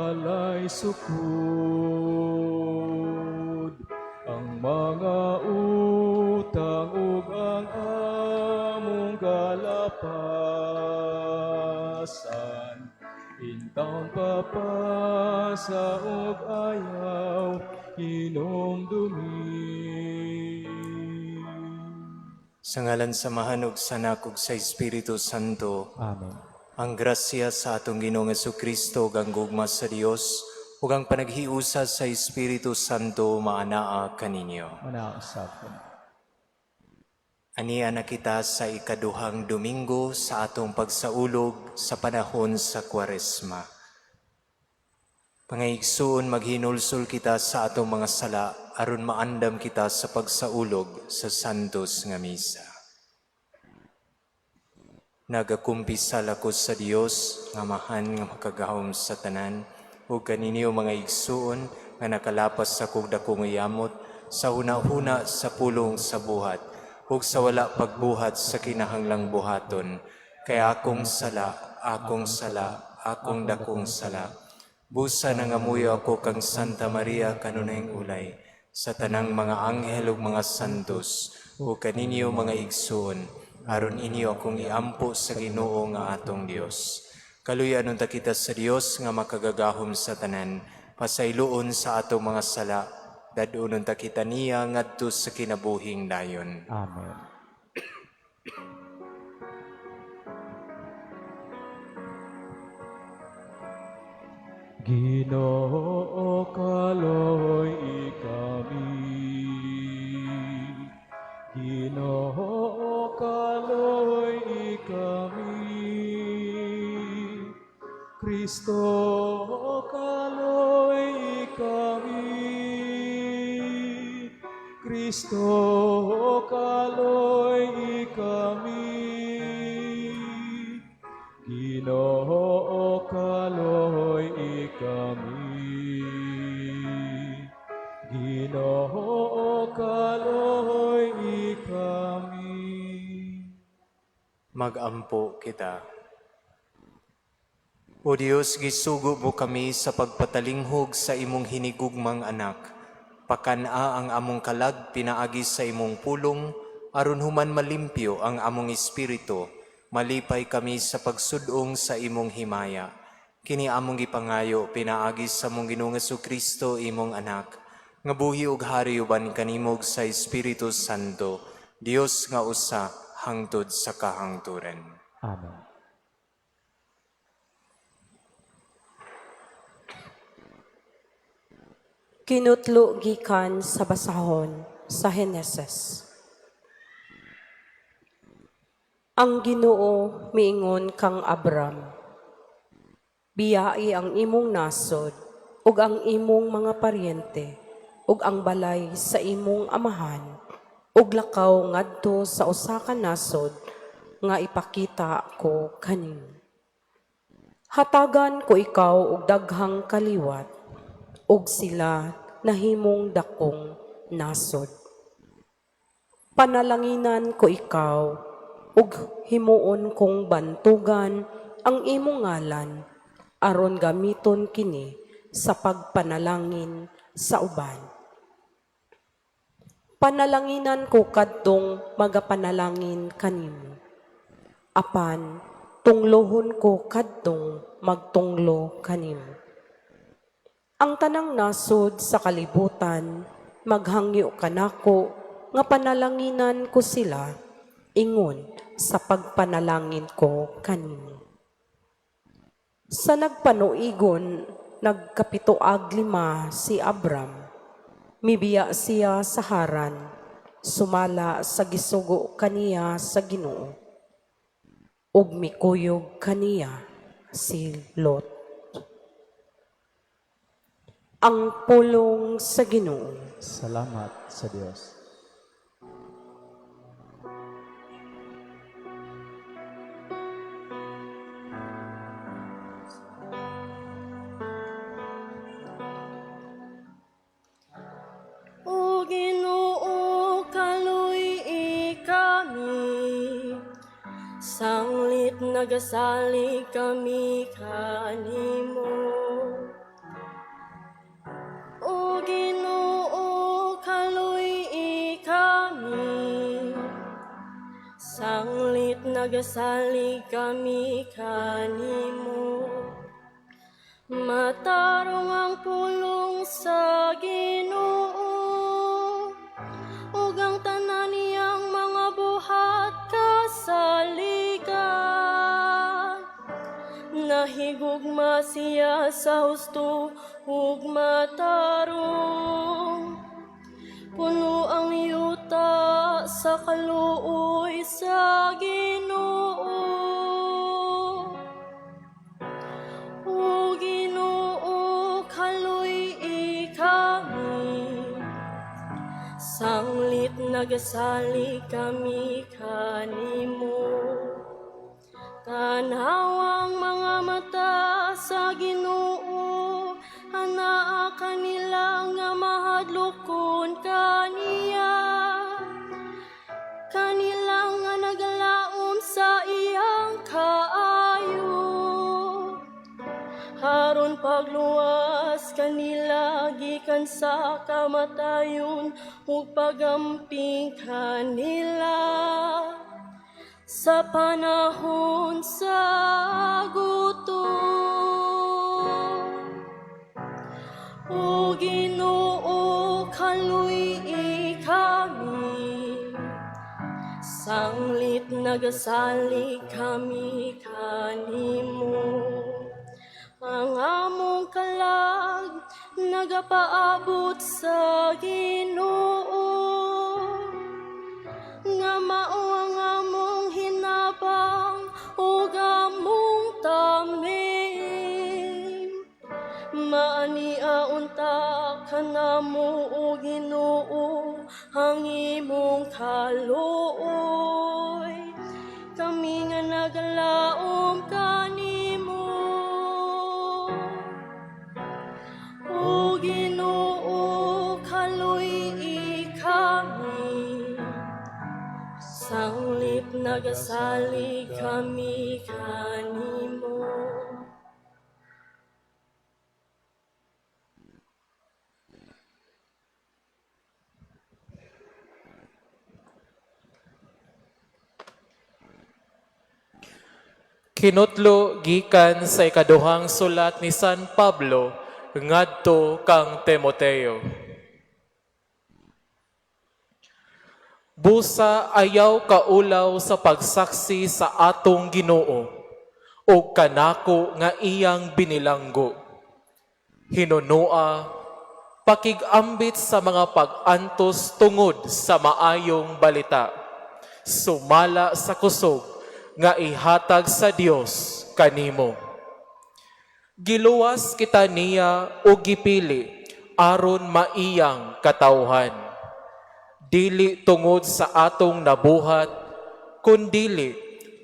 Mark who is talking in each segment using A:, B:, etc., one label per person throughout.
A: Walay sukod ang mga utang ug ang among kalapasan, intawon papasa ug ayaw hinumdumi.
B: Sa ngalan sa Amahan ug sa Anak ug sa Espiritu Santo.
A: Amen.
B: Ang grasya sa atong Ginoong Kristo ug ang gugma sa Dios ug ang panaghiusa sa Espiritu Santo maanaa kaninyo.
A: Manausap ko.
B: Ania na kita sa ikaduhang Domingo sa atong pagsaulog sa panahon sa Kwaresma. Pangaigsuon, maghinulsol kita sa atong mga sala aron maandam kita sa pagsaulog sa Santos nga Misa. Nagakumpisal ako sa Dios nga Amahan nga makagagahom sa tanan ug kaninyo, mga igsuon, nga nakalapas sa kog dakong yamot sa huna-huna, sa pulong, sa buhat ug sa wala pagbuhat sa kinahanglang buhaton, kay akong sala, akong sala, akong dakong sala. Busa nangamuyo ako kang Santa Maria, kanunayng ulay, sa tanang mga anghel ug mga santos, ug kaninyo, mga igsuon, aron inyo akong iampo sa Ginoo nga atong Dios. Kaluyan unta kita sa Dios nga makagagahom sa tanan. Pasayloon sa atong mga sala, dad-on unta kita niya ngadto sa kinabuhing dayon.
A: Amen. Ginoo, kaloy kami. Ginoo, kaloy kami. Kristo, kaloy kami. Kristo, kaloy kami. Ginoo, kaloy kami. Ginoo, kaloy kami.
B: Magampo kita. O Dios, gisugo mo kami sa pagpatalinghog sa imong hinigugmang anak. Pakan-a ang among kalag pinaagi sa imong pulong, aron human malimpyo ang among espiritu, malipay kami sa pagsudong sa imong himaya. Kini among gipangayo pinaagi sa among Ginoong Kristo, imong anak, nga buhi ug hari uban kanimo ug sa Espiritu Santo, Dios nga usa hangtod sa kahangturan.
A: Amen.
C: Kinutlo gikan sa basahon sa Heneses. Ang Ginoo miingon kang Abram, "Biyai ang imong nasod ug ang imong mga paryente ug ang balay sa imong amahan ug lakaw ngadto sa usa ka nasod nga ipakita ko kanimo. Hatagan ko ikaw og daghang kaliwat ug sila nahimong dakong nasod. Panalanginan ko ikaw ug himuon kong bantugan ang imong ngalan aron gamiton kini sa pagpanalangin sa uban. Panalanginan ko kadtong magapanalangin kanimo. Apan tunglohon ko kadtong magtunglo kanimo. Ang tanang nasod sa kalibutan maghangyo kanako nga panalanginan ko sila ingon sa pagpanalangin ko kanimo." Sa nagpanuigon, nagkapito ag 5 si Abram. Mibiya siya sa Haran, sumala sa gisugo kaniya sa Ginoo. Ug mikuyog kaniya si Lot. Ang pulong sa Ginoo.
A: Salamat sa Dios.
D: O Ginoo, kaloy kami. Sanglit nagasalig kami kanimo. nagasalig kami kanimo. Matarong ang pulong sa Ginoo, ug ang tanan niyang mga buhat kasaligan. Nahigugma siya sa husto ug matarong. Puno ang yuta sa kaluoy sa Ginoo. O Ginoo, kaluy-i kami. Sanglit nagasalig kami kanimo. Tan-awa ang mga mata sa Ginoo, anaa kanila nga mahadlokon kaniya. Kanila nga nagalaom sa iyang kaayo. Aron pagluwas kanila gikan sa kamatayon ug pagamping kanila sa panahon sa gutom. O Ginoo, kaluy-i kami. Sanglit nagasalig kami kanimo. Ang among kalag nagapaabot sa Ginoo, nga mao ang among hinabang ug among taming. Maania unta kanamo, o Ginoo, ang imong kaluoy. Kami nga nagalaom kanimo. O Ginoo, kaluy-i kami. Sanglit nagasalig kami kanimo.
E: Kinutlo gikan sa ikaduhang sulat ni San Pablo ngadto kang Timoteo. Busa ayaw kaulaw sa pagsaksi sa atong Ginoo ug kanako nga iyang binilanggo. Hinunua, pakig-ambit sa mga pag-antos tungod sa maayong balita. Sumala sa kusog nga ihatag sa Dios kanimo. Giluwas kita niya o gipili aron maiyang katawhan. Dili tungod sa atong nabuhat, kundili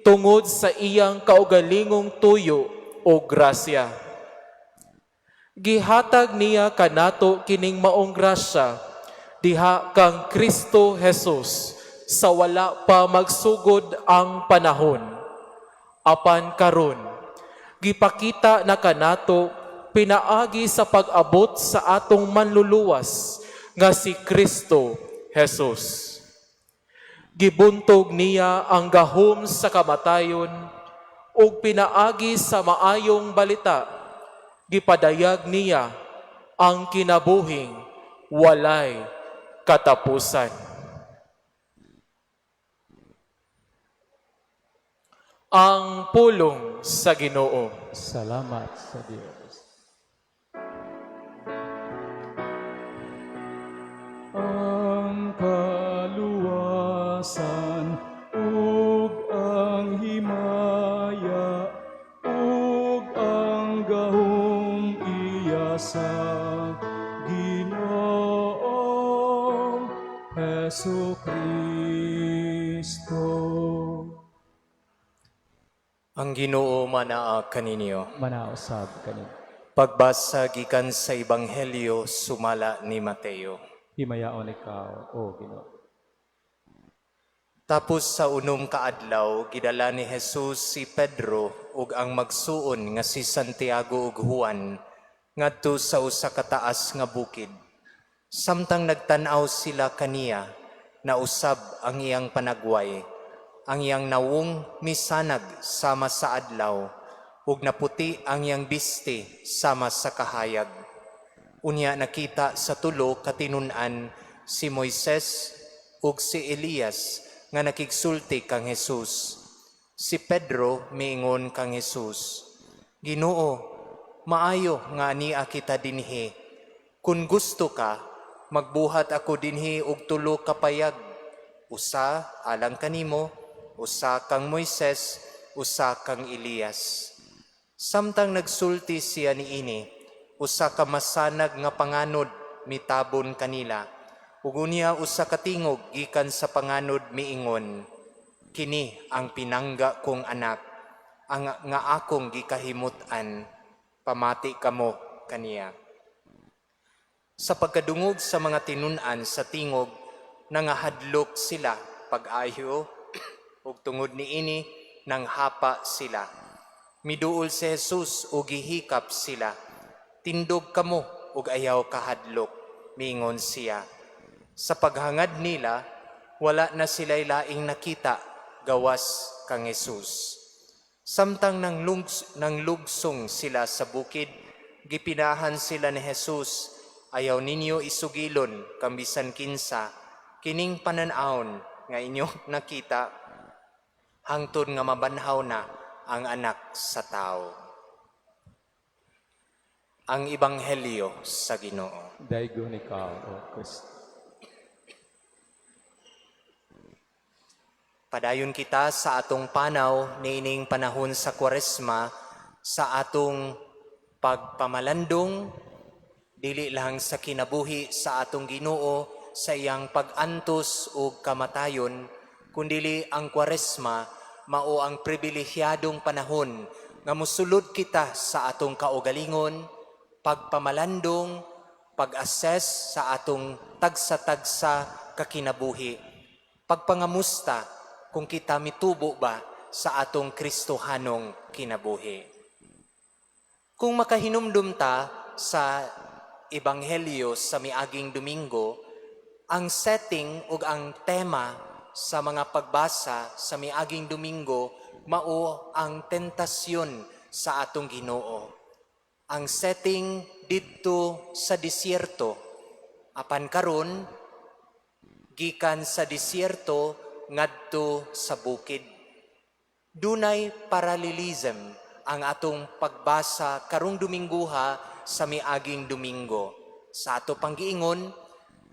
E: tungod sa iyang kaugalingong tuyo o grasya. Gihatag niya kanato kining maong grasya diha kang Kristo Jesus sa wala pa magsugod ang panahon. Apan karon, gipakita na kanato pinaagi sa pag-abot sa atong manluluwas nga si Kristo Jesus. Gibuntog niya ang gahom sa kamatayon ug pinaagi sa maayong balita, gipadayag niya ang kinabuhing walay katapusan. Ang pulong sa Ginoo.
A: Salamat sa Dios. Ang kaluwasan ug ang himaya ug ang gahom iya sa Ginoong Hesus Kristo.
B: Ang Ginoo manaa kaninyo.
A: Manausab kani.
B: Pagbasa gikan sa Ebanghelyo sumala ni Mateo.
A: Himayaon ikaw, O Ginoo.
B: Tapos sa unom ka adlaw gidala ni Jesus si Pedro ug ang magsuon nga si Santiago ug Juan ngadto sa usa ka taas nga bukid. Samtang nagtan-aw sila kaniya, nausab ang iyang panagway. Ang iyang nawong misanag sama sa adlaw, ug naputi ang iyang bisti sama sa kahayag. Unya nakita sa tulo ka tinun-an si Moises ug si Elias nga nakigsulti kang Jesus. Si Pedro miingon kang Jesus, "Ginoo, maayo nga ania kita dinhi. Kung gusto ka, magbuhat ako dinhi og tulo ka payag. Usa alang kanimo, usa kang Moises, usa kang Elias." Samtang nagsulti siya niini, usa ka masanag nga panganod mitabon kanila. Ug unya usa ka tingog gikan sa panganod miingon, "Kini ang pinangga kong anak, ang nga akong gikahimut-an. Pamati kamo kaniya." Sa pagkadungog sa mga tinun-an sa tingog, nangahadlok sila pag-ayo ug tungod niini nanghapa sila. Miduol si Jesus ug gihikap sila. "Tindog kamo ug ayaw kahadlok," miingon siya. Sa paghangad nila, wala na sila'y laing nakita gawas kang Jesus. Samtang nanglugsong sila sa bukid, gipinahan sila ni Jesus, "Ayaw ninyo isugilon kang bisan kinsa kining panan-awon nga inyong nakita hangtod nga mabanhaw na ang Anak sa Tao." Ang Ebanghelyo sa Ginoo.
A: Daygon ikaw, O Kristo.
B: Padayon kita sa atong panaw niining panahon sa Kwaresma sa atong pagpamalandong, dili lang sa kinabuhi sa atong Ginoo sa iyang pag-antos ug kamatayon, kundili ang Kwaresma mao ang pribilehiyadong panahon nga musulod kita sa atong kaugalingon, pagpamalandong, pag-assess sa atong tagsa-tagsa kakinabuhi, pagpangamusta kung kita mitubo ba sa atong Kristohanong kinabuhi. Kung makahinumdum ta sa Ebanghelyo sa miaging Domingo, ang setting ug ang tema sa mga pagbasa sa miaging Domingo mao ang tentasyon sa atong Ginoo. Ang setting didto sa disyerto. Apan karon, gikan sa disyerto ngadto sa bukid. Dunay parallelism ang atong pagbasa karong Domingguha sa miaging Domingo. Sa ato pang giingon,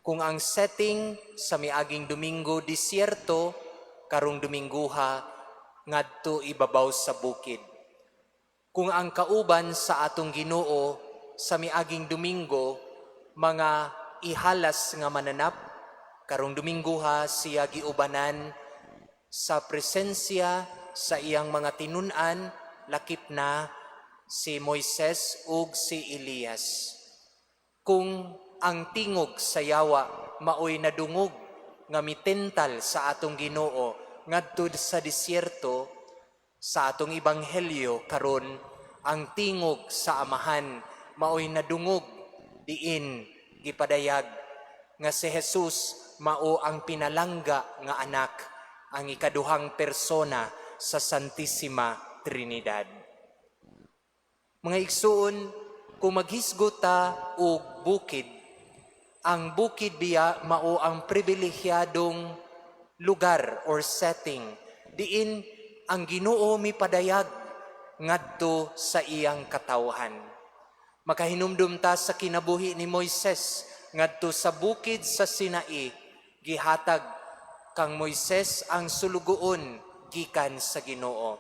B: kung ang setting sa miaging Domingo disyerto, karong Domingguha ngadto ibabaw sa bukid. Kung ang kauban sa atong Ginoo sa miaging Domingo mga ihalas nga mananap, karong Domingguha siya giubanan sa presensya sa iyang mga tinun-an, lakip na si Moises ug si Elias. Kung ang tingog sa yawa maoy nadungog nga mitental sa atong Ginoo ngadto sa disyerto, sa atong ebanghelyo karon ang tingog sa Amahan maoy nadungog diin gipadayag nga si Jesus mao ang pinalangga nga anak, ang ikaduhang persona sa Santissima Trinidad. Mga igsuon, kung maghisgot ta og bukid, ang bukid biya mao ang pribilehiyadong lugar or setting diin ang Ginoo mipadayag ngadto sa iyang katawhan. Makahinumdum ta sa kinabuhi ni Moises ngadto sa bukid sa Sinai, gihatag kang Moises ang sulugoon gikan sa Ginoo.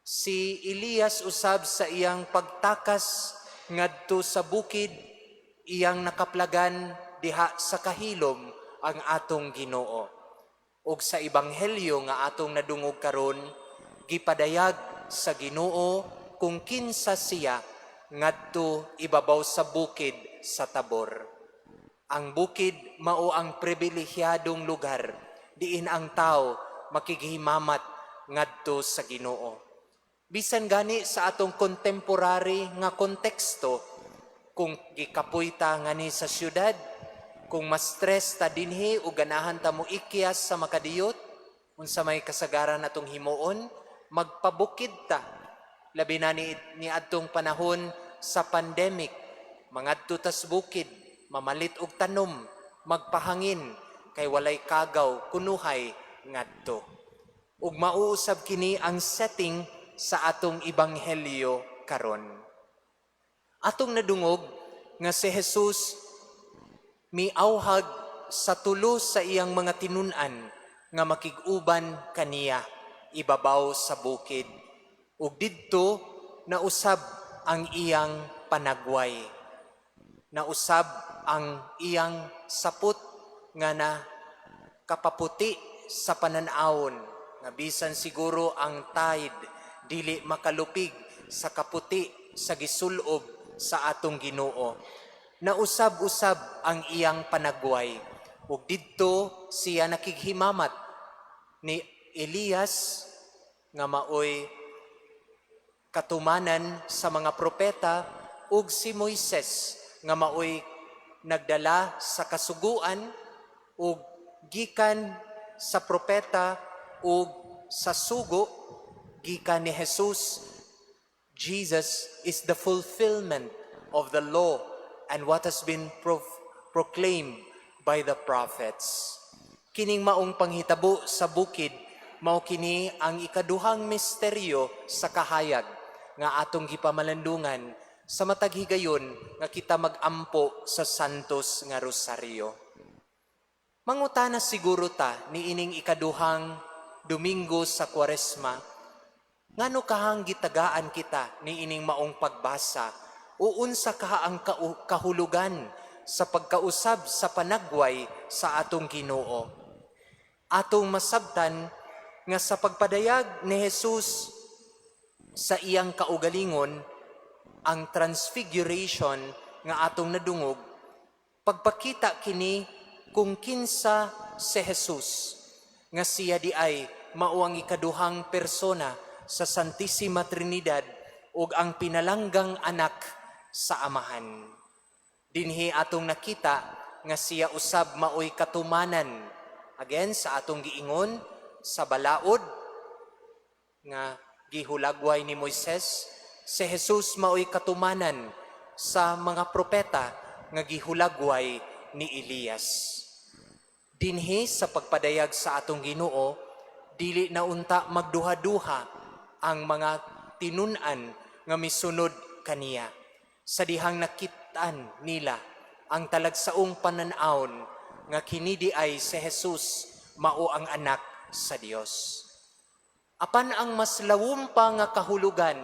B: Si Elias usab sa iyang pagtakas ngadto sa bukid, iyang nakaplagan diha sa kahilom ang atong Ginoo. Ug sa ebanghelyo nga atong nadungog karon, gipadayag sa Ginoo kung kinsa siya ngadto ibabaw sa bukid sa Tabor. Ang bukid mao ang pribilehiyadong lugar diin ang tao makighimamat ngadto sa Ginoo. Bisan gani sa atong contemporary nga konteksto, kung gikapoy ta ngani sa syudad, kung ma-stress ta dinhi o ganahan ta mo ikyas sa makadiyot, Unsa may kasagaran atong himuon, magpabukid ta. Labi na ni adtong panahon sa pandemic, mangadto tas bukid, mamalit og tanom, magpahangin kay walay kagaw kunuhay ngadto. Ug mauusab kini ang setting sa atong ebanghelyo karon. Atong nadungog nga si Jesus miawhag sa tulo sa iyang mga tinun-an nga makig-uban kaniya ibabaw sa bukid. Ug didto nausab ang iyang panagway. Nausab ang iyang sapot nga na kapaputi sa panan-awon nga bisan siguro ang Tide dili makalupig sa kaputi sa gisulob sa atong Ginoo. Nausab-usab ang iyang panagway ug didto siya nakighimamat ni Elias nga maoy katumanan sa mga propeta ug si Moises nga maoy nagdala sa kasuguan ug gikan sa propeta ug sa sugo gikan ni Jesus. Jesus is the fulfillment of the law and what has been proclaimed by the prophets. Kining maong panghitabo sa bukid, mao kini ang ikaduhang misteryo sa kahayag nga atong gipamalandungan sa matag higayon nga kita magampo sa Santos nga Rosaryo. Mangutana siguro ta niining ikaduhang Domingo sa Kwaresma, ngano kahang gitagaan kita niining maong pagbasa o unsa kaha ang kahulugan sa pagkausab sa panagway sa atong Ginoo? Atong masabtan nga sa pagpadayag ni Jesus sa iyang kaugalingon, ang transfiguration nga atong nadungog, pagpakita kini kung kinsa si Jesus, nga siya di ay mao ang ikaduhang persona sa Santissima Trinidad ug ang pinalanggang anak sa Amahan. Dinhi atong nakita nga siya usab maoy katumanan, again sa atong giingon, sa balaod nga gihulagway ni Moises. Si Jesus maoy katumanan sa mga propeta nga gihulagway ni Elias. Dinhi sa pagpadayag sa atong Ginoo, dili na unta magduha-duha ang mga tinun-an nga misunod kaniya sa dihang nakit-an nila ang talagsaong panan-awon nga kini di ay si Jesus mao ang anak sa Dios. Apan ang mas lawom pa nga kahulugan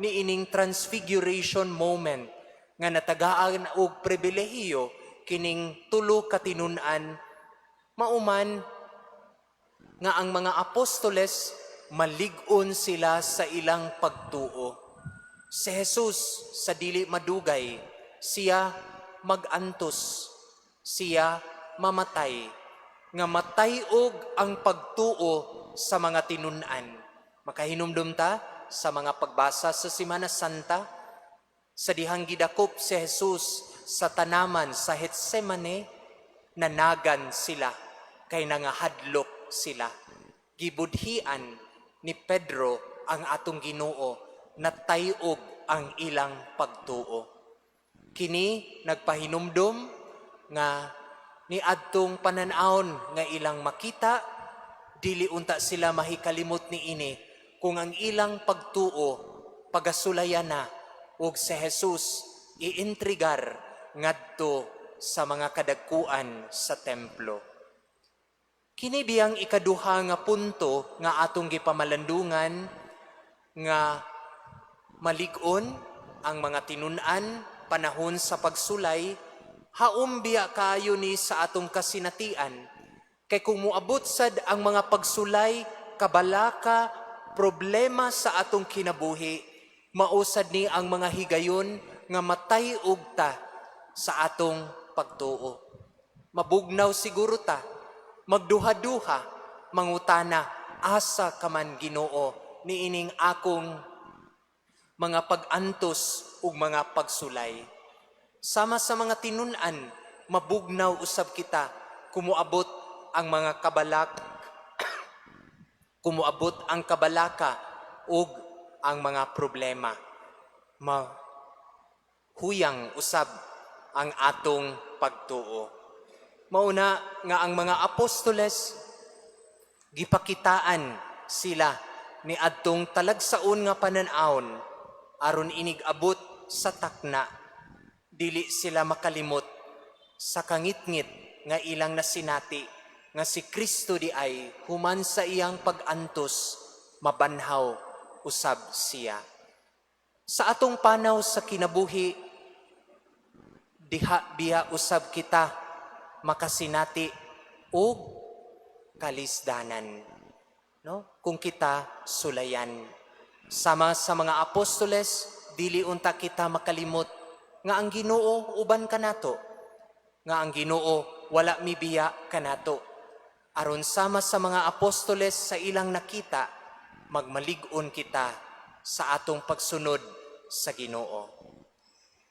B: ni ining transfiguration moment nga natagaan og pribilehiyo kining tulo ka tinun-an, mauman nga ang mga apostoles malig-on sila sa ilang pagtuo. Si Jesus, sa dili madugay siya magantos, siya mamatay, nga matay-og ang pagtuo sa mga tinun-an. Makahinumdum ta sa mga pagbasa sa Semana Santa sa dihang gidakop si Jesus sa tanaman sa Getsemane, nanagan sila kay nangahadlok sila. Gibudhian ni Pedro ang atong Ginoo, natay-og ang ilang pagtuo. Kini nagpahinumdum nga ni adtong panan-awon nga ilang makita, dili unta sila mahikalimot ni ini kung ang ilang pagtuo pagasulayan na ug si Jesus iintrigar ngadto sa mga kadagkuan sa templo. Kini biyang ikaduha nga punto nga atong gipamalandungan nga malig-on ang mga tinun-an panahon sa pagsulay, haom biya kaayo ni sa atong kasinatian, kay kung moabot sad ang mga pagsulay, kabalaka, problema sa atong kinabuhi, mausad ni ang mga higayon nga matay-og ta sa atong pagtuo. Mabugnaw siguro ta, magduha-duha, mangutana, "Asa ka man, Ginoo, niining akong mga pag-antos ug mga pagsulay?" Sama sa mga tinun-an, mabugnaw usab kita kung moabot ang mga kabalak. Kung moabot ang kabalaka ug ang mga problema, mahuyang usab ang atong pagtuo. Mauna nga ang mga apostoles, gipakitaan sila ni adtong talagsaon nga panan-awon aron inig-abot sa takna, dili sila makalimot sa kangitngit nga ilang nasinati nga si Kristo di ay human sa iyang pag-antos, mabanhaw usab siya. Sa atong panaw sa kinabuhi, diha biya usab kita makasinati og kalisdanan, no, kung kita sulayan sama sa mga apostoles? Dili unta kita makalimot nga ang Ginoo uban kanato, nga ang Ginoo wala mibiya kanato, aron sama sa mga apostoles sa ilang nakita, magmalig-on kita sa atong pagsunod sa Ginoo.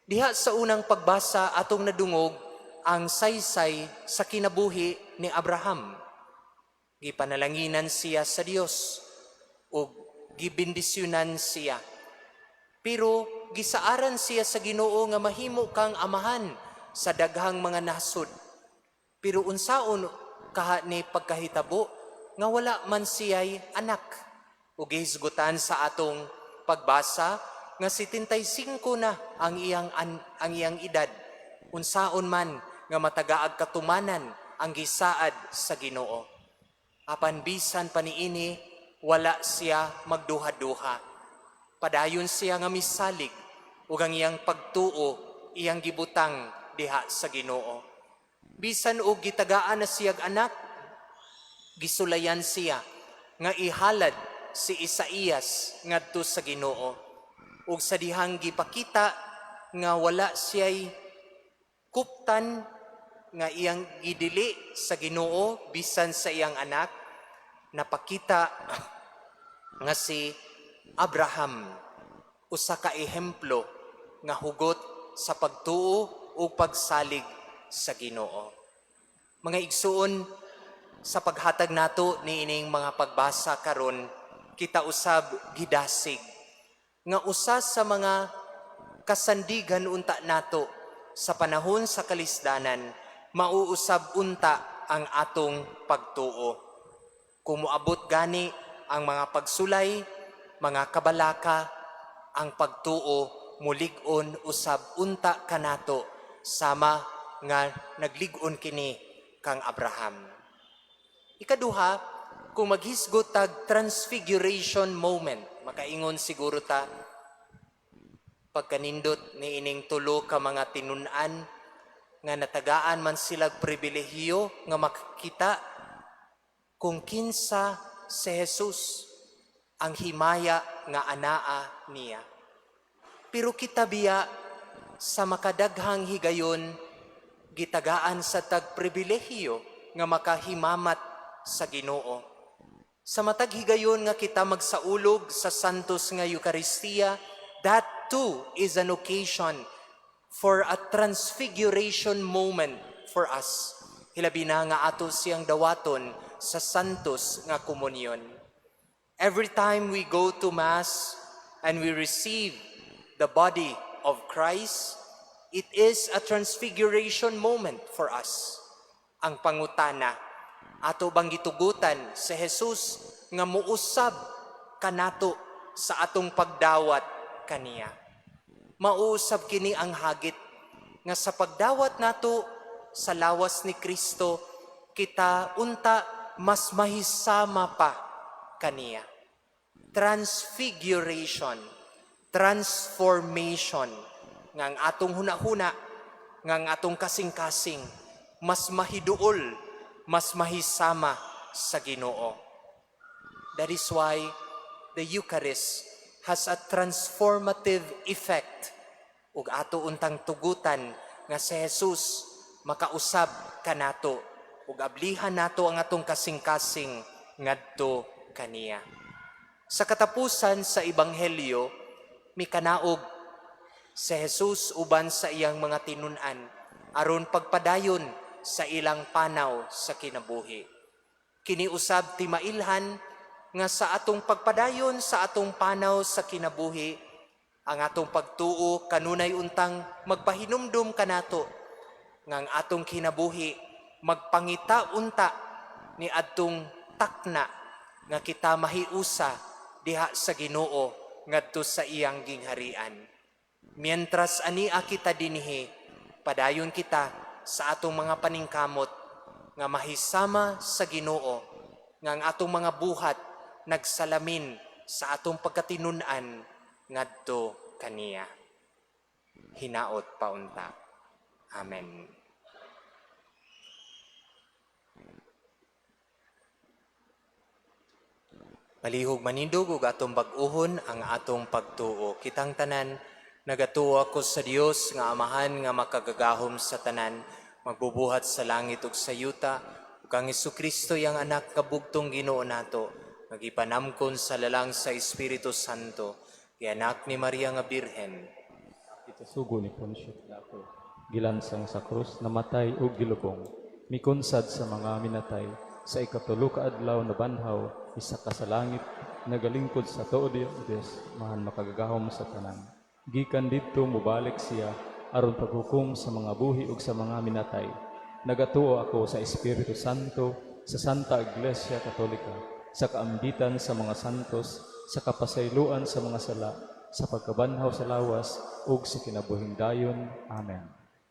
B: Diha sa unang pagbasa, atong nadungog ang saysay sa kinabuhi ni Abraham. Gipanalanginan siya sa Dios ug gibendisyonan siya. Pero gisaaran siya sa Ginoo nga mahimo kang amahan sa daghang mga nasod. Pero unsaon kaha ni pagkahitabo nga wala man siya'y anak? Ug gihisgutan sa atong pagbasa nga 75 na ang iyang edad. Unsaon man nga matagaag katumanan ang gisaad sa Ginoo? Apan bisan pa niini, wala siya magduha-duha. Padayon siya nga misalig ug ang iyang pagtuo iyang gibutang diha sa Ginoo. Bisan og gitagaan na siyag anak, gisulayan siya nga ihalad si Isaías ngadto sa Ginoo. Ug sa dihang gipakita nga wala siya'y kuptan nga iyang gidili sa Ginoo bisan sa iyang anak, napakita nga si Abraham usa ka ehemplo nga hugot sa pagtuo ug pagsalig sa Ginoo. Mga igsuon, sa paghatag nato niining mga pagbasa karon, kita usab gidasig nga usa sa mga kasandigan unta nato sa panahon sa kalisdanan, mauusab unta ang atong pagtuo. Kung moabot gani ang mga pagsulay, mga kabalaka, ang pagtuo mulig-on usab unta kanato sama nga naglig-on kini kang Abraham. Ikaduha, kung maghisgot tag transfiguration moment, makaingon siguro ta pagkanindot ni ining tulo ka mga tinun-an nga natagaan man sila pribilehiyo nga makakita kung kinsa si Jesus, ang himaya nga anaa niya. Pero kita biya, sa makadaghang higayon, gitagaan sa tag pribilehiyo nga makahimamat sa Ginoo. Sa matag higayon nga kita magsaulog sa Santos nga Eukaristiya, that too is an occasion for a transfiguration moment for us. Hilabi na nga ato siyang dawaton sa Santos nga Komunyon. Every time we go to Mass and we receive the body of Christ, it is a transfiguration moment for us. Ang pangutana, ato bang gitugutan si Jesus nga muusab kanato sa atong pagdawat kaniya? Mauusab kini ang hagit nga sa pagdawat nato sa lawas ni Kristo, kita unta mas mahisama pa kaniya. Transfiguration, transformation, nga ang atong hunahuna, nga ang atong kasing-kasing, mas mahiduol, mas mahisama sa Ginoo. That is why the Eucharist has a transformative effect, ug ato untang tugutan nga si Jesus makausab kanato ug ablihan nato ang atong kasing-kasing ngadto kaniya. Sa katapusan sa ebanghelyo, mikanaog si Jesus uban sa iyang mga tinun-an aron pagpadayon sa ilang panaw sa kinabuhi. Kini usab ti mailhan nga sa atong pagpadayon sa atong panaw sa kinabuhi, ang atong pagtuo kanunay untang magpahinumdum kanato nga ang atong kinabuhi magpangita unta ni adtong takna nga kita mahiusa diha sa Ginoo ngadto sa iyang gingharian. Mientras ania kita dinhi, padayon kita sa atong mga paningkamot nga mahisama sa Ginoo nga ang atong mga buhat nagsalamin sa atong pagkatinun-an ngadto kaniya. Hinaot paunta. Amen. Palihog manindog ug atong bag-uhon ang atong pagtuo. Kitang tanan, nagatuo ako sa Dios nga Amahan nga makagagahom sa tanan, magbubuhat sa langit ug sa yuta, ug ang Hesukristo iyang anak kabugtong Ginoo nato, nga gipanamkon sa lalang sa Espiritu Santo, gianak ni Maria nga Birhen.
A: Ito sugo ni Poncio Pilato, gilansang sa krus, namatay ug gilubong, mikunsad sa mga minatay, sa ikatulo ka adlaw nabanhaw, isa ka sa langit, nagalingkod sa tuo Dios, mahan makagagahom sa tanan. Gikan didto mobalik siya aron paghukom sa mga buhi ug sa mga minatay. Nagatuo ako sa Espiritu Santo, sa Santa Iglesia Katolika, sa kaambitan sa mga santos, sa kapasayloan sa mga sala, sa pagkabanhaw sa lawas ug sa kinabuhing dayon. Amen.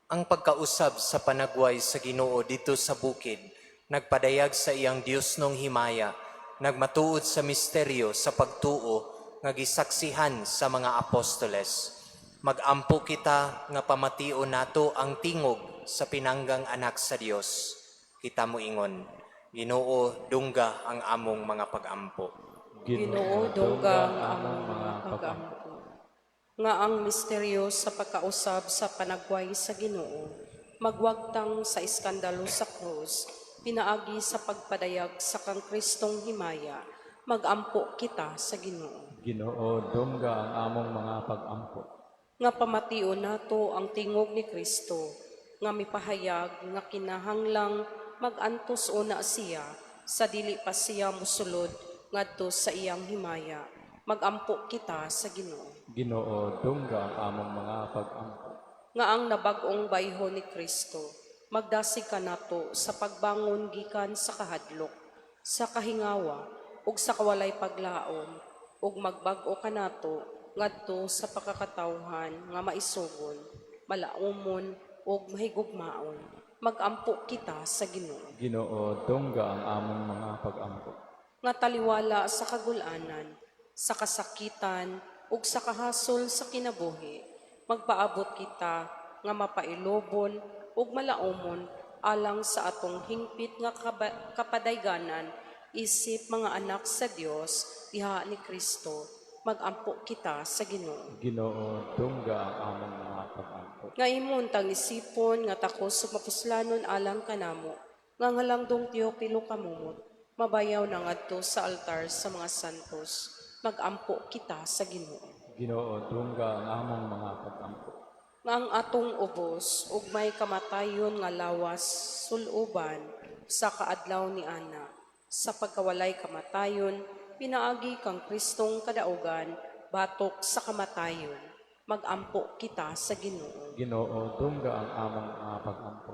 B: Ang pagkausab sa panagway sa Ginoo dito sa bukid, nagpadayag sa iyang Dios nong himaya, nagmatuod sa misteryo sa pagtuo nga gisaksihan sa mga apostoles. Magampo kita nga pamation nato ang tingog sa pinanggang anak sa Dios. Kita moingon, Ginoo, dungga ang among mga pagampo.
C: Ginoo, dungga ang among mga pagampo. Nga ang misteryo sa pagkausab sa panagway sa Ginoo, magwagtang sa iskandalo sa krus, pinaagi sa pagpadayag sa kang Kristong himaya, magampo kita sa Ginoo.
A: Ginoo, dungga ang among mga pagampo.
C: Nga pamation nato ang tingog ni Kristo, nga mipahayag nga kinahanglang magantos una siya sa dili pa siya mosulod ngadto sa iyang himaya. Magampo kita sa Ginoo.
A: Ginoo, dungga ang among mga pagampo.
C: Nga ang nabag-ong bayho ni Kristo magdasig kanato sa pagbangon gikan sa kahadlok, sa kahingawa ug sa kawalay paglaom, ug magbag-o kanato ngadto sa pakakatawhan nga maisugon, malaumon ug mahigugmaon. Magampo kita sa Ginoo.
A: Ginoo, dungga ang among mga pagampo.
C: Nga taliwala sa kagulanan, sa kasakitan ug sa kahasol sa kinabuhi, magpaabot kita nga mapailobon ug malaumon alang sa atong hingpit nga kapadayganan isip mga anak sa Dios diha ni Kristo. Magampo kita sa Ginoo.
A: Ginoo, dungga ang among mga pagampo.
C: Nga imong tang isipon nga takos ug mapuslanon alang kanamo, nga halangdong Teopilo kamumot, mabayaw na ngadto sa altar sa mga santos. Magampo kita sa Ginoo.
A: Ginoo, dungga ang among mga pagampo.
C: Nga ang atong ubos ug may kamatayon nga lawas suluban sa kaadlaw ni ana, sa pagkawalay kamatayon pinaagi kang Kristong kadaugan batok sa kamatayon. Magampo kita sa Ginoo.
A: Ginoo, dungga ang among mga pagampo.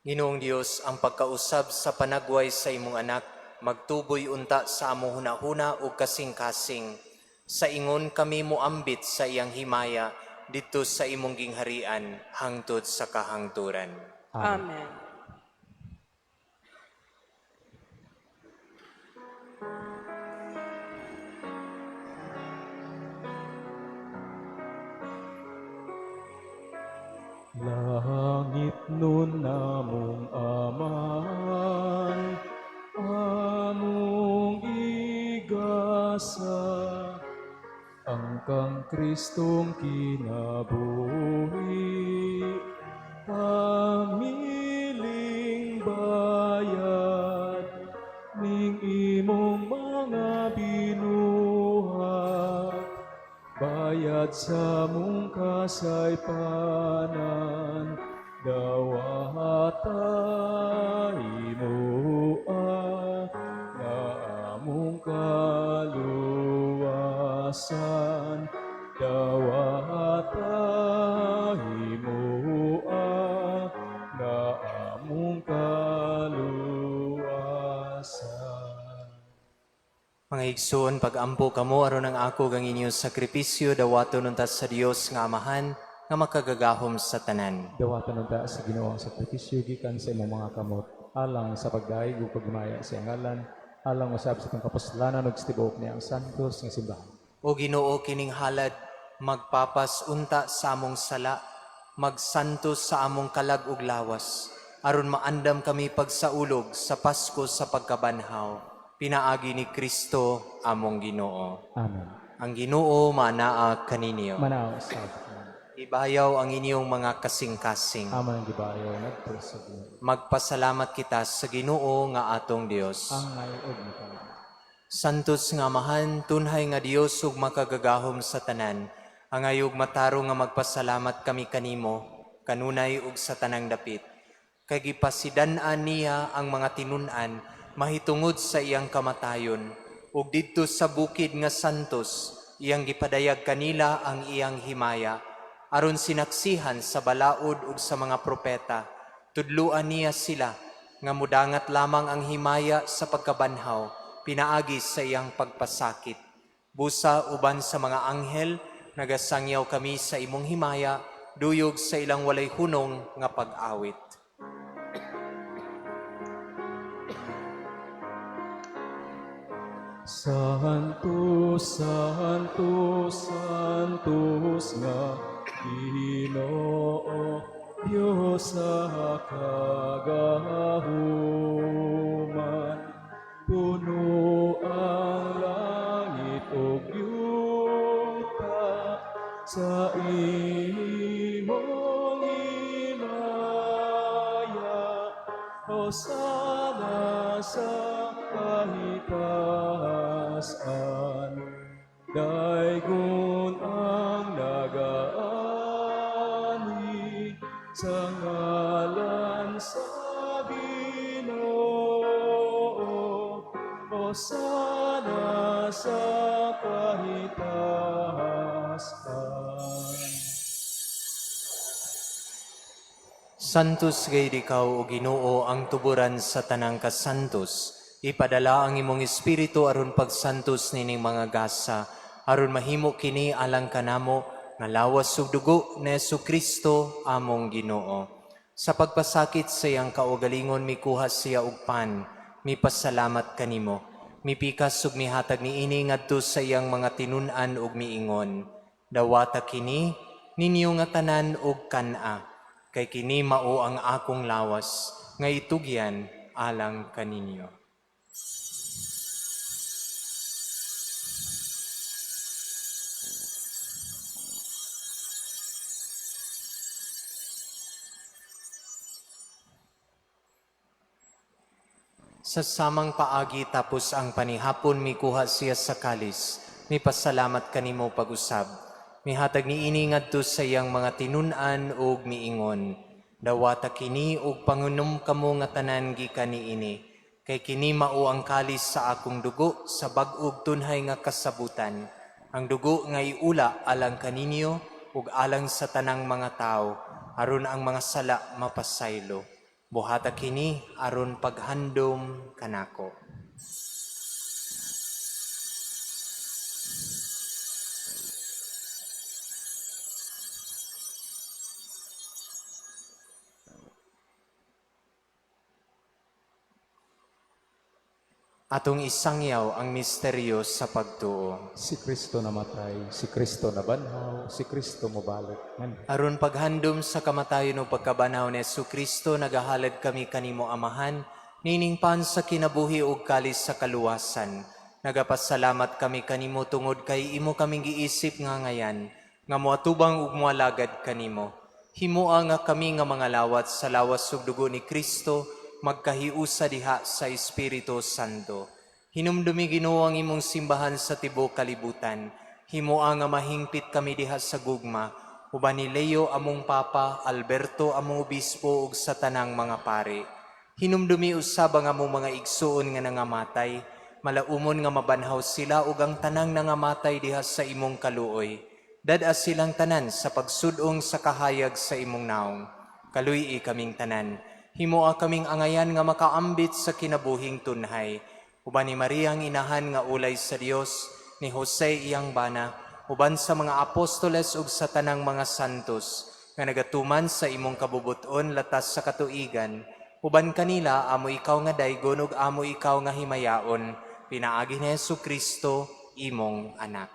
B: Ginoong Dios, ang pagkausab sa panagway sa imong anak magtuboy unta sa among hunahuna ug kasing-kasing. Sa ingon kami moambit sa iyang himaya didto sa imong gingharian hangtod sa kahangturan.
C: Amen.
A: Langit nun namong Amahan, among igasa, ang kang Kristong kinabuhi, pamiling bayad, ning imong mga binuhat, bayad sa mong kasaypanan, dawata imoa, nga among ka.
B: Mga igsoon, pag-ampo kamo aron ang ako ug ang inyong sakripisyo dawaton unta sa Dios nga Amahan nga makagagahom sa tanan.
A: Dawatan unta sa Ginoo ang sakripisyo gikan sa imong mga kamot, alang sa pagdayeg ug paghimaya sa iyang ngalan, alang usab sa atong kapuslanan ug sa tibuok niyang santos nga simbahan.
B: O Ginoo, kining halad magpapas unta sa among sala, magsantos sa among kalag ug lawas, aron maandam kami pagsaulog sa Pasko sa pagkabanhaw. Pinaagi ni Kristo among Ginoo.
A: Amen.
B: Ang Ginoo manaa kaninyo.
A: Manaa usab.
B: Ibayaw ang inyong mga kasing-kasing.
A: Amo nang gibayo ngadto sa Ginoo.
B: Magpasalamat kita sa Ginoo nga atong Dios.
A: Angay ug mitama.
B: Santos nga Amahan, tunhay nga Dios ug makagagahom sa tanan. Angay ug matarong nga magpasalamat kami kanimo, kanunay ug sa tanang dapit. Kay gipasidan-an niya ang mga tinun-an mahitungod sa iyang kamatayon, ug didto sa bukid nga santos iyang gipadayag kanila ang iyang himaya, aron sinaksihan sa balaod ug sa mga propeta. Tudluan niya sila nga mudangat lamang ang himaya sa pagkabanhaw, pinaagi sa iyang pagpasakit. Busa uban sa mga anghel, nagasangyaw kami sa imong himaya, duyog sa ilang walay hunong nga pag-awit.
A: Santo, Santo, Santos nga Ginoo, Dios sa kagahuman. Puno ang langit ug yuta sa imong himaya. Hosana sa kahitaas-an. Daygon ang nagaani sa ngalan sa Ginoo. Hosana sa kahitaas-an.
B: Santos gayud ikaw, o Ginoo, ang tuburan sa tanang kasantos. Ipadala ang imong espiritu aron pagsantos nining mga gasa, aron mahimo kini alang kanamo nga lawas ug dugo ni Kristo among Ginoo. Sa pagpasakit sa iyang kaugalingon mikuha siya og pan, mipasalamat kanimo. Mipikas ug mihatag niini ngadto sa iyang mga tinun-an ug miingon, "Dawata kini ninyo nga tanan ug kan-a, kay kini mao ang akong lawas nga itugyan alang kaninyo." Sa samang paagi tapos ang panihapon mikuha siya sa kalis, mipasalamat kanimo pag-usab. Mihatag niini ngadto sa iyang mga tinun-an ug miingon, "Dawata kini ug pangunom kamo nga tanan gikan niini, kay kini mao ang kalis sa akong dugo sa bag-ug tunhay nga kasabutan, ang dugo nga iula alang kaninyo ug alang sa tanang mga tawo, aron ang mga sala mapasaylo. Buhata kini aron paghandom kanako." Atong isangyaw ang misteryo sa pagtuo.
A: Si Kristo namatay, si Kristo nabanhaw, si Kristo mobalik. Amen.
B: Aron paghandom sa kamatayon ug pagkabanhaw ni Kristo, nagahalad kami kanimo Amahan, nining pan sa kinabuhi ug kalis sa kaluwasan. Nagapasalamat kami kanimo tungod kay imo kaming giisip nga ngayan, nga moatubang ug moalagad kanimo. Himoa nga kami nga mga lawat sa lawas ug dugo ni Kristo, magkahiusa diha sa Espiritu Santo. Hinumdumi Ginoo ang imong simbahan sa tibuok kalibutan. Himoa nga mahingpit kami diha sa gugma, uban ni Leo among Papa, Alberto among obispo ug sa tanang mga pari. Hinumdumi usab ang among mga igsuon nga nangamatay, malaumon nga mabanhaw sila ug ang tanang nangamatay diha sa imong kaluoy. Dad-a silang tanan sa pagsudong sa kahayag sa imong naong. Kaluy-i kaming tanan. Himoa kaming angayan nga makaambit sa kinabuhing tunhay. Uban ni Maria ang inahan nga ulay sa Dios, ni Jose iyang bana, uban sa mga apostoles ug sa tanang mga santos nga nagatuman sa imong kabubuton latas sa katuigan, uban kanila amo ikaw nga daygon ug amo ikaw nga himayaon, pinaagi ni Hesukristo imong anak.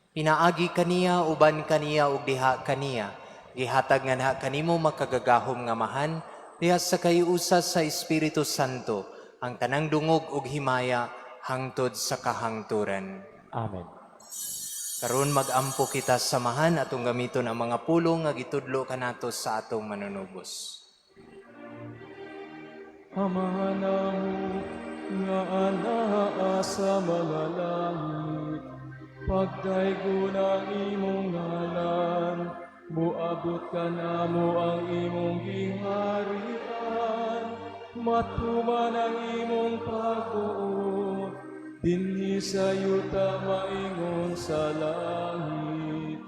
B: Pinaagi kaniya, uban kaniya ug diha kaniya, gihatag nga na kanimo makagagahom nga Amahan diha sa kahiusa sa Espiritu Santo ang tanang dungog ug himaya hangtod sa kahangturan.
A: Amen.
B: Karon mag-ampo kita sa Amahan, atong gamiton ang mga pulong nga gitudlo kanato sa atong manunubos.
A: Amahan namo nga anaa sa mga langit, pagdaygon ang imong ngalan, muabot kanamo ang imong giharian, matuman ang imong pagbuot, dinhi sa yuta maingon sa langit.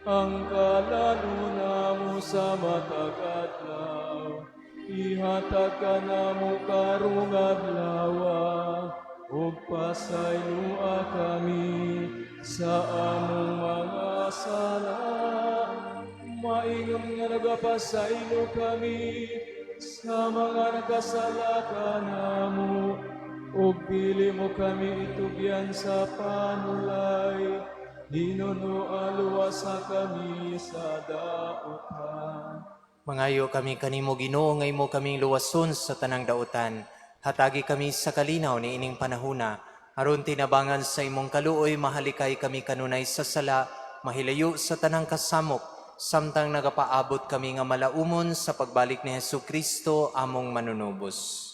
A: Ang kalan-on namo sa matag adlaw, ihatag kanamo karong adlaw, ug pasayloa kami sa among mga sala, maingon nga nagapasaylo kami sa mga nakasala kanamo, ug dili mo kami itugyan sa panulay, hinunoa luwasa kami sa dautan.
B: Mangayo kami kanimo, Ginoo, nga imo kaming luwason sa tanang dautan. Hatagi kami sa kalinaw ni ining panahuna, aron tinabangan sa imong kaluoy mahalikay kami kanunay sa sala, mahilayo sa tanang kasamok, samtang nagapaabot kami nga malaumon sa pagbalik ni Hesukristo among manunubos.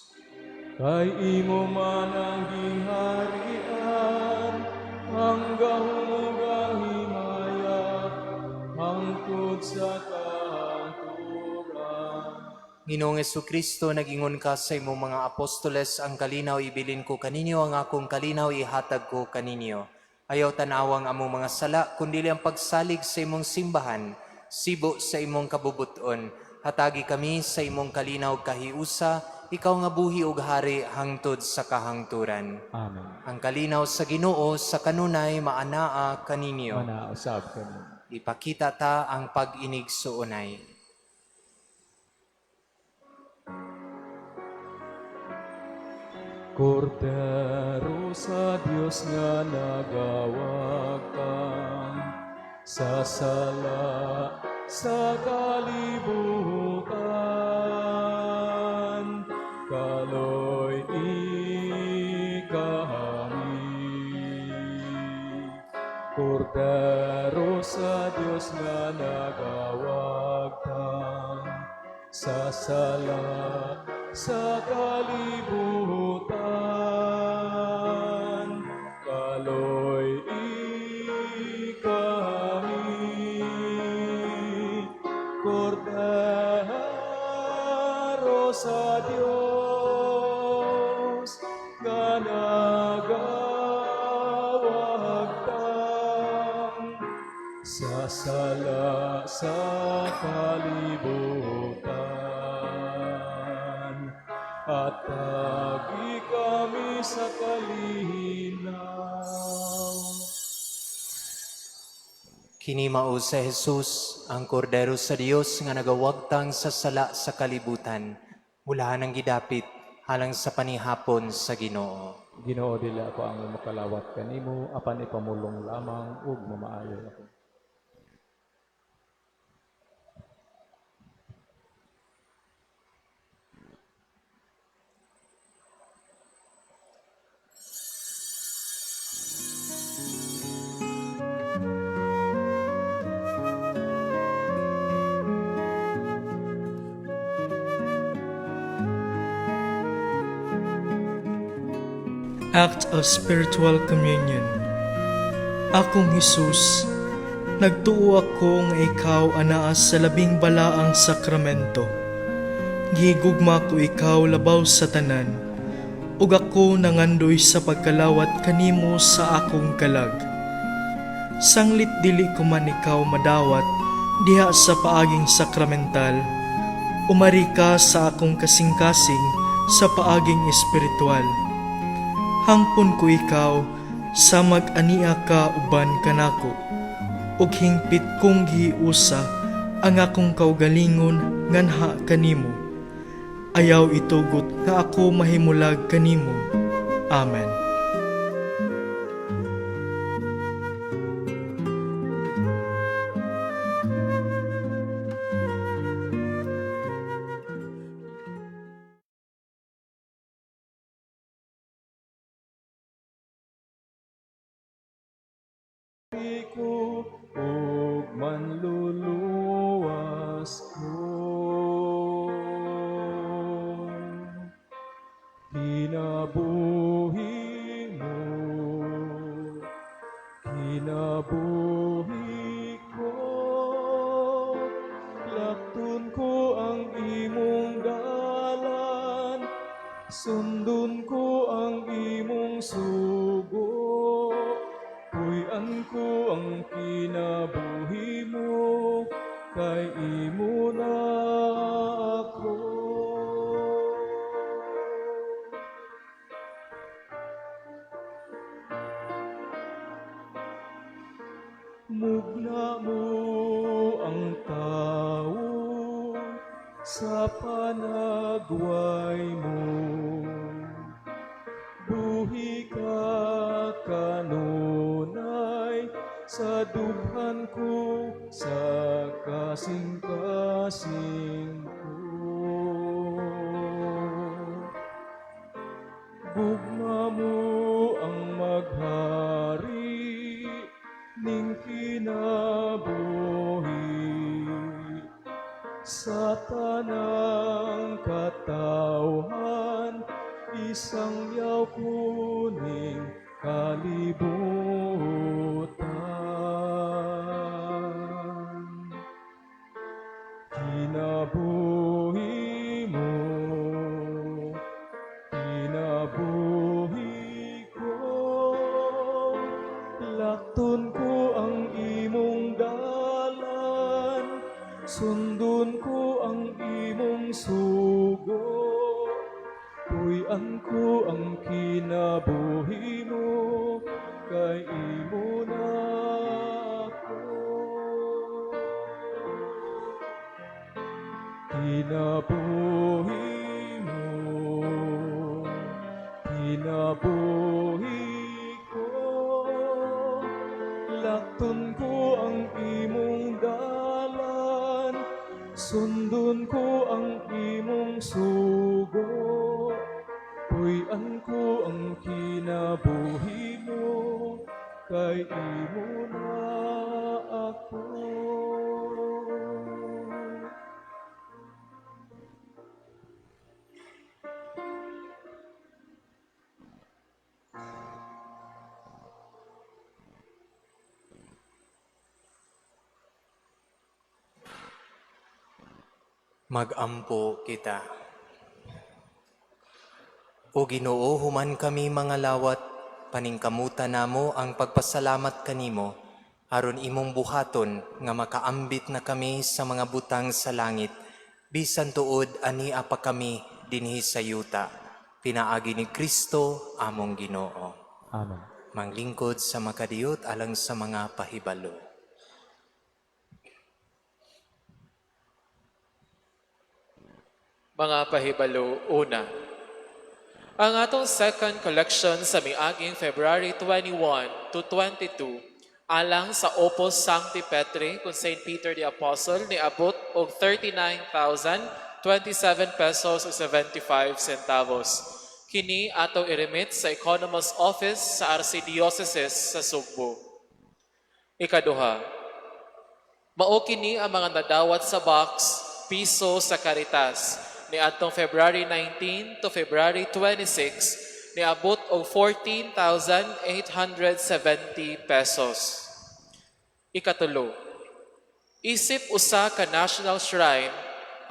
A: Kay imo man ang giharian, ang gahom ug ang himaya, hangtod sa kahangturan.
B: Ginoong Hesukristo, nag-ingon ka sa imong mga apostoles, "Ang kalinaw ibilin ko kaninyo, ang akong kalinaw ihatag ko kaninyo." Ayaw tanawang among mga sala, kundi ang pagsalig sa imong simbahan, sibo sa imong kabubuton. Hatagi kami sa imong kalinaw kahiusa, ikaw nga buhi ug hari hangtod sa kahangturan.
A: Amen.
B: Ang kalinaw sa Ginoo sa kanunay maanaa kaninyo.
A: Manaa usab kanimo.
B: Ipakita ta ang pag-inigsuonay.
A: Kordero sa Dios nga nagawagtang sa sala sa kalibutan, kaloy-i kami. Kordero sa Dios nga nagawagtang sa sala sa kalibutan, kaloy-i kami. Kordero sa Dios nga nagawagtang sa sala sa kalibutan, hatagi kami sa kalinaw.
B: Kini mao si Jesus, ang Kordero sa Dios nga nagawagtang sa sala sa kalibutan. Mulahan ang gidapit halang sa panihapon sa Ginoo.
A: Ginoo, dili ako ang makalawat kanimo, apan ipamulong lamang ug mamaayo ako.
F: Act of Spiritual Communion. Akong Hesus, nagtuo ako nga ikaw anaa sa labing balaang sakramento. Gihigugma ko ikaw labaw sa tanan, ug ako nangandoy sa pagkalawat kanimo sa akong kalag. Sanglit dili ko man ikaw madawat diha sa paaging sakramental, umari ka sa akong kasing-kasing sa paaging espiritual. Hangpon ko ikaw sa mag-ania ka uban kanako, ug hingpit kong giusa ang akong kaugalingon nganha kanimo. Ayaw itugot nga ako mahimulag kanimo. Amen.
A: Ko ug manluluwas ko. Kinabuhi mo, kinabuhi ko, lakton ko ang imong dalan, sundon ko ang imong sugo. Puy-an ko ang kinabuhi mo, kay imo na ako. Mugna mo ang tao sa panagway mo. Buhi ka kanunay sa dughan ko, sa kasing-kasing ko. Gugma mo ang maghari ning kinabuhi sa tanang katawhan, isang yaw kuning kalibutan. Kinabuhi mo, kinabuhi ko, lakton ko ang imong dalan, sundon ko ang imong sugo. Puy-an ko ang kinabuhi mo, kay imo na ako. Kinabuhi mo, kinabuhi ko, lakton ko ang imong dalan, sundon ko ang imong sugo. Puy-an ko ang kinabuhi mo, kay imo na ako.
B: Magampo kita. O Ginoo, human kami mga lawat, paningkamutan namo ang pagpasalamat kanimo, aron imong buhaton nga makaambit na kami sa mga butang sa langit, bisan tuod ani apa kami dinhi sa yuta. Pinaagi ni Kristo among Ginoo.
A: Amen.
B: Manglingkod sa makadiyot alang sa mga pahibalo.
E: Mga pahibalo, una. Ang atong second collection sa miaging February 21 to 22 alang sa Opus Sancti Petri kung St. Peter the Apostle niabot og 39,027 pesos ug 75 centavos. Kini atong i-remit sa Economist Office sa Archdiocese sa Sugbo. Ikaduha, mao kini ang mga nadawat sa box piso sa Caritas niadtong February 19 to February 26 niabot og 14,870 pesos. Ikatulo, isip usa ka national shrine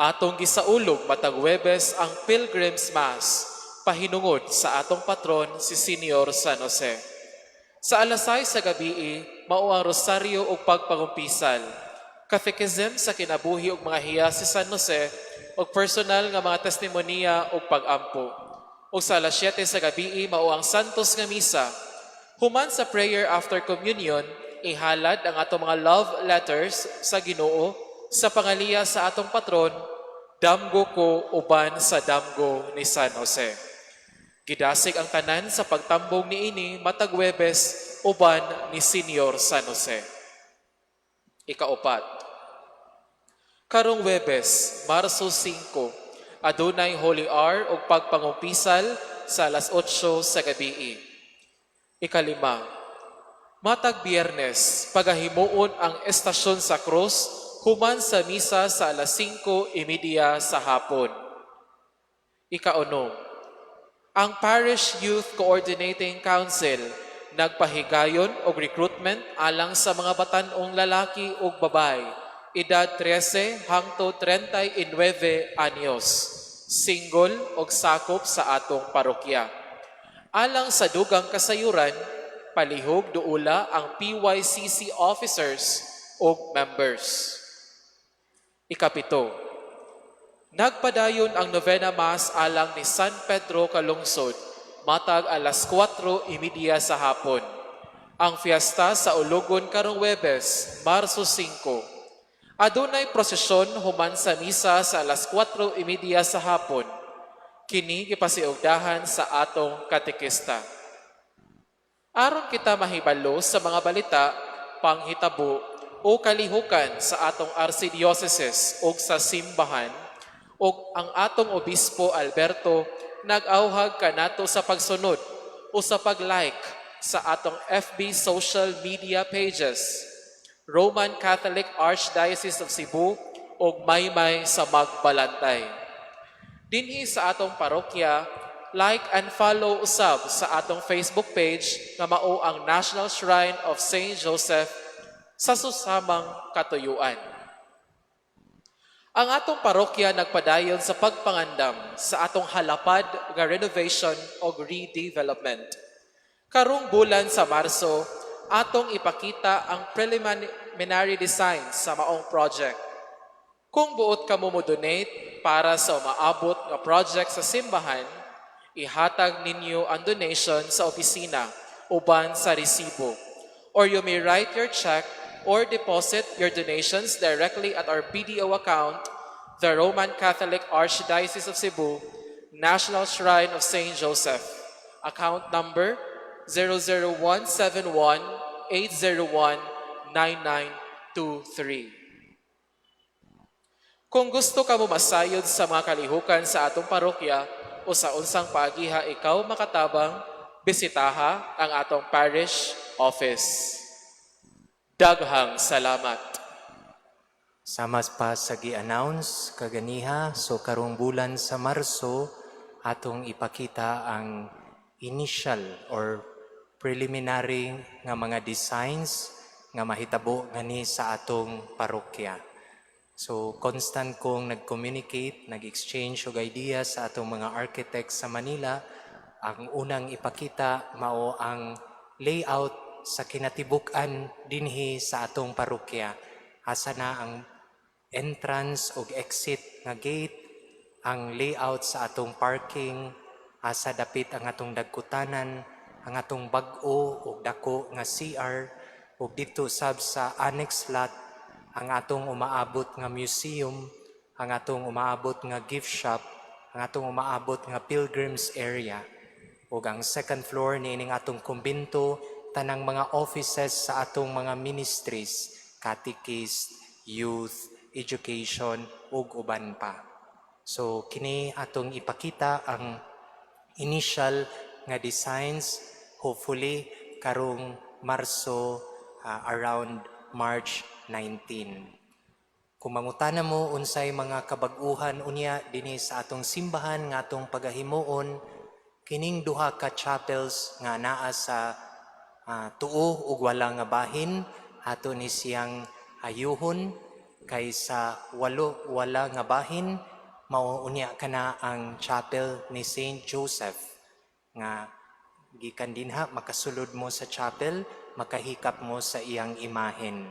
E: atong gisaulog matag Huwebes ang Pilgrim's Mass pahinungod sa atong patron si Senior San Jose. Sa alas 6 sa gabii, mao ang rosaryo ug pagpangumpisal. Catechism sa kinabuhi ug mga hiya si San Jose ug personal nga mga testimonya ug pag-ampo. Ug sa alas 7 sa gabi, mao ang Santos nga Misa. Human sa prayer after communion, ihalad ang atong mga love letters sa Ginoo sa pangaliya sa atong patron, Damgo ko uban sa damgo ni San Jose. Gidasig ang tanan sa pagtambong niini matag Webes uban ni Senior San Jose. Ikaupat, karong Webes, Marso 5, adunay Holy Hour ug pagpangumpisal sa alas 8 sa gabi. Ikalima, matag Biyernes, pagahimuon ang estasyon sa krus human sa misa sa alas 5:30 sa hapon. Ikaunom, ang Parish Youth Coordinating Council nagpahigayon og recruitment alang sa mga batan-ong lalaki ug babae, edad 13 hangtod 39 anyos, single og sakop sa atong parokya. Alang sa dugang kasayuran, palihog duula ang PYCC officers ug members. Ikapito, nagpadayon ang novena Mass alang ni San Pedro Calungsod matag alas 4:30 sa hapon. Ang fiesta sa Ulugon karong Webes, Marso 5. Adunay prosesyon human sa misa sa alas 4:30 sa hapon. Kini gipasiugdahan sa atong katekista. Aron kita mahibalo sa mga balita, panghitabo o kalihukan sa atong archdiocese o sa simbahan, ug ang atong Obispo Alberto nag-awhag kanato sa pagsunod o sa pag-like sa atong FB social media pages, Roman Catholic Archdiocese of Cebu ug Maymay sa Magbalantay. Dinhi sa atong parokya, like and follow usab sa atong Facebook page nga mao ang National Shrine of Saint Joseph sa susamang katuyuan. Ang atong parokya nagpadayon sa pagpangandam sa atong halapad nga renovation o redevelopment. Karong bulan sa Marso, atong ipakita ang preliminary design sa maong project. Kung buot ka mo mo-donate para sa umaabot nga project sa simbahan, ihatag ninyo ang donation sa opisina uban sa resibo. Or you may write your check or deposit your donations directly at our BDO account, the Roman Catholic Archdiocese of Cebu, National Shrine of St. Joseph. Account number 00171 801 9923. Kung gusto ka mo masayod sa mga kalihukan sa atong parokya o sa unsang paagiha ikaw makatabang, bisitaha ang atong parish office. Daghang salamat.
B: Sama pa sa gi-announce kaganiha, so karong bulan sa Marso atong ipakita ang initial or preliminary nga mga designs nga mahitabo ngani sa atong parokya. So constant kong nag-communicate, nag-exchange og ideas sa atong mga architects sa Manila. Ang unang ipakita mao ang layout sa kinatibuk-an dinhi sa atong parokya. Asa na ang entrance ug exit nga gate, ang layout sa atong parking, asa dapit ang atong dagkutanan, ang atong bag-o ug dako nga CR, ug didto sab sa annex lot ang atong umaabot nga museum, ang atong umaabot nga gift shop, ang atong umaabot nga pilgrims area, ug ang second floor niining atong kumbinto, tanang mga offices sa atong mga ministries, catechist, youth, education ug uban pa. So kini atong ipakita ang initial nga designs, hopefully karong Marso, around March 19. Kung mangutana mo unsay mga kabag-uhan unya dinhi sa atong simbahan nga atong pagahimuon, kining duha ka chapels nga naa sa tuo ug wala nga bahin, ato ni siyang ayuhon, kay sa walo wala nga bahin mao unya kana ang chapel ni Saint Joseph nga gikan dinha makasulod mo sa chapel, makahikap mo sa iyang imahen.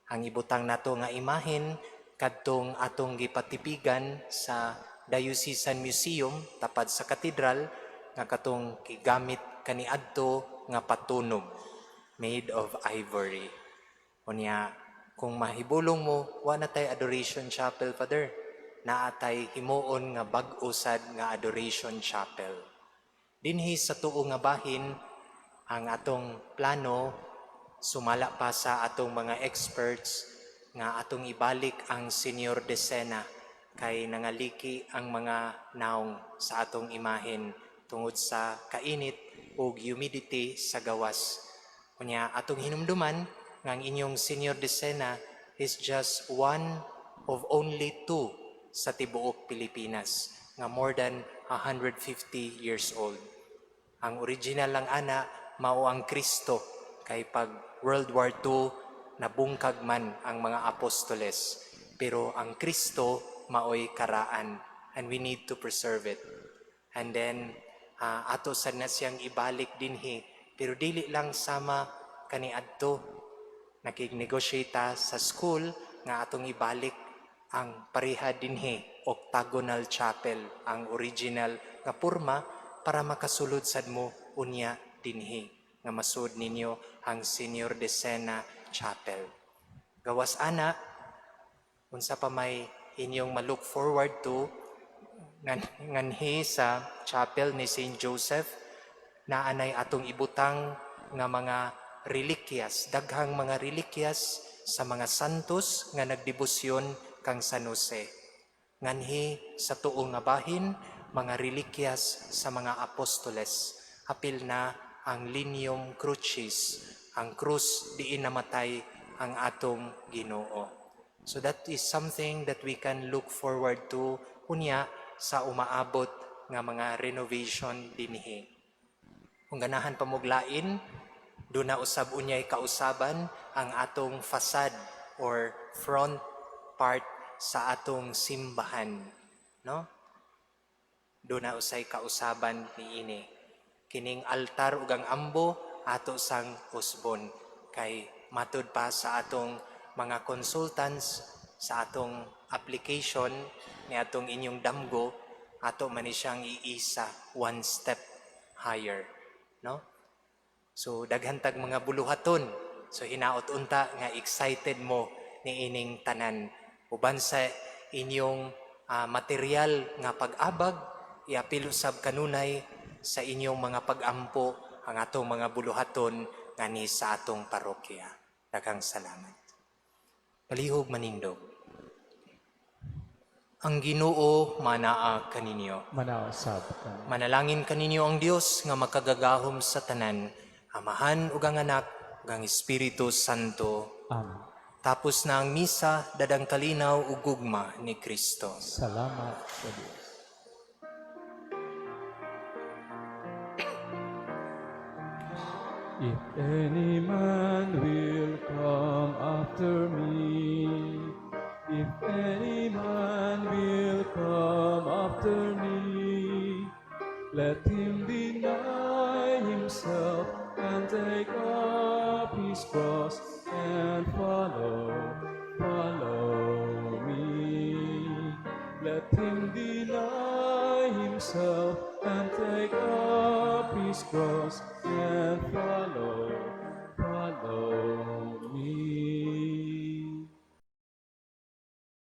B: Ang ibutang nato nga imahen kadtong atong gipatipigan sa Diocesan Museum tapad sa katedral. nga katong gigamit kaniadto nga patunog, made of ivory. Unya, kung mahibulong mo, wa na tay adoration chapel, Father. Naa tay himuon nga bag-o sad nga adoration chapel. Dinhi sa tuo nga bahin, ang atong plano, sumala pa sa atong mga experts, nga atong ibalik ang Senior Decena kay nangaliki ang mga naong sa atong imahen tungod sa kainit ug humidity sa gawas. Unya, atong hinumduman nga ang inyong Senior Decena is just one of only two sa tibuok Pilipinas nga more than 150 years old. Ang original lang ana mao ang Kristo kay pag World War II, nabungkag man ang mga apostoles, pero ang Kristo maoy karaan and we need to preserve it. And then ato sad na siyang ibalik dinhi, pero dili lang sama kaniadto. Nakig-negotiate ta sa school nga atong ibalik ang pareha dinhi, octagonal chapel, ang original nga porma, para makasulod sad mo unya dinhi nga masud ninyo ang Senior Decena Chapel. Gawas ana, unsa pa may inyong ma-look forward to nganhi sa chapel ni Saint Joseph, naanay atong ibutang nga mga relikyas, daghang mga relikyas sa mga santos nga nagdebosyon kang San Jose. Nganhi sa tuo nga bahin, mga relikyas sa mga apostoles. Apil na ang lignum crucis, ang krus diin namatay ang atong Ginoo. So that is something that we can look forward to unya sa umaabot nga mga renovation dinhi. Kung ganahan pa mo'g lain, duna usab unyay kausaban ang atong facade or front part sa atong simbahan, no? Duna usay kausaban niini. Kining altar ug ang ambo, ato sang usbon kay matud pa sa atong mga consultants sa atong application ni atong inyong damgo, ato man ni siyang iisa one step higher, no? So daghan tag mga buluhaton. So hinaot unta nga excited mo niining tanan. Uban sa inyong material nga pag-abag, iapil usab kanunay sa inyong mga pag-ampo ang atong mga buluhaton ngani sa atong parokya. Daghang salamat. Palihog manindog. Ang Ginoo manaa kaninyo.
A: Manaa usab ka.
B: Manalangin kaninyo ang Dios nga makagagahom sa tanan, Amahan ug ang Anak ug ang Espiritu Santo.
A: Amen.
B: Tapos na ang misa, dadang kalinaw ug gugma ni Kristo.
A: Salamat sa Dios. If any man will come after me, if any man will come after me, let him deny himself and take up his cross and follow, follow me. Let him deny himself and take up his cross and follow.